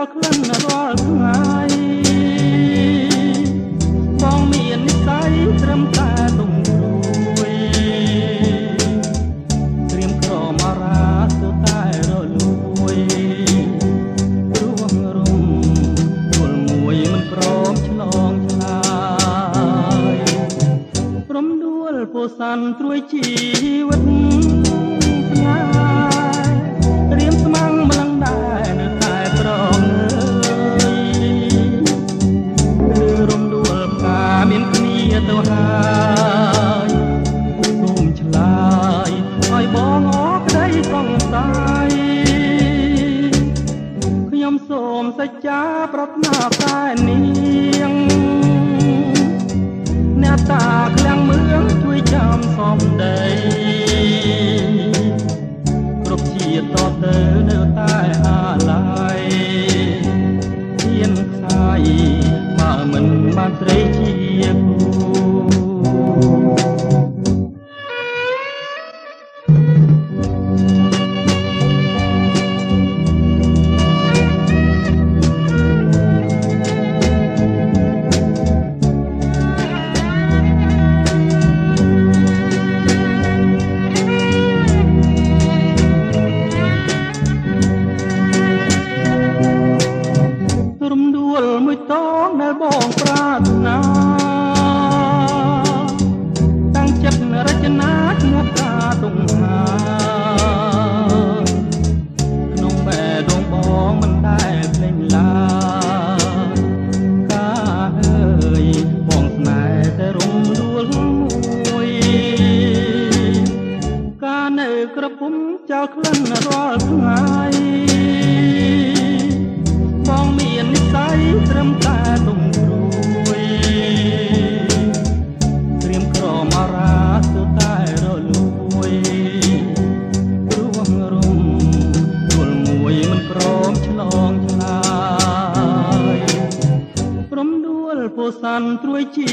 លក្លិនរាល់ថ្ងៃបងមាននិស្ស័យត្រឹមតែទុំព្រួយត្រៀមក្រមអរាទៅតែរលួយរួងរុំទល់មួយមិនព្រមឆ្លងឆ្លើយរំដួលពោសានត្រួយជីវិតស្នេហ៍រៀមស្មាំងម្លឹងដែរនៅតែប្រងើយឬរំដួលផ្កាមានគ្នាទៅហើយសូមឆ្លើយឲ្យបងអរក្តីសង្ស័យខ្ញុំសូមសច្ចាប្រាថ្នាតែនាងអ្នកតាក្លាំងមឿងជួយចាំសំដីគ្រប់ជាតិតទៅនៅតែអាល័យហ៊ានខ្សែបើមិនបានស្រីជាគូរំដួលមួយតងដែលបងប្រាថ្នាតាំងចិត្តរចនាឈ្មោះកាទុងហាក្នុងបេះដូងបងមិនដែលភ្លេចឡើយកាអើយបងស្នេហ៍តែរំដួលមួយកានៅក្រពុំចោលក្លិនរាល់ថ្ងៃបងមាននិស្ស័យត្រឹមតែទុំព្រួយត្រៀមក្រមអរាទៅតែរលួយរួងរុំទល់មួយមិនព្រមឆ្លងឆ្លើយរំដួលពោសានត្រួយជី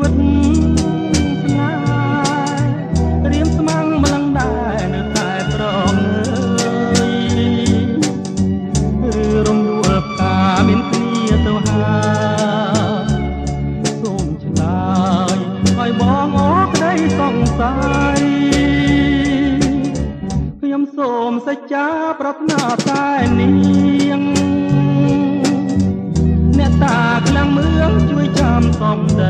វិតស្នេហ៍រៀមស្មាំងម្លឹងដែរនៅតែប្រងើយឬរំដួលផ្កាមានគ្នាទៅហើយសូមឆ្លើយឲ្យបងអរក្តីសង្ស័យខ្ញុំសូមសច្ចាប្រាថ្នាតែនាងអ្នកតាក្លាំងមឿងជួយចាំសំដី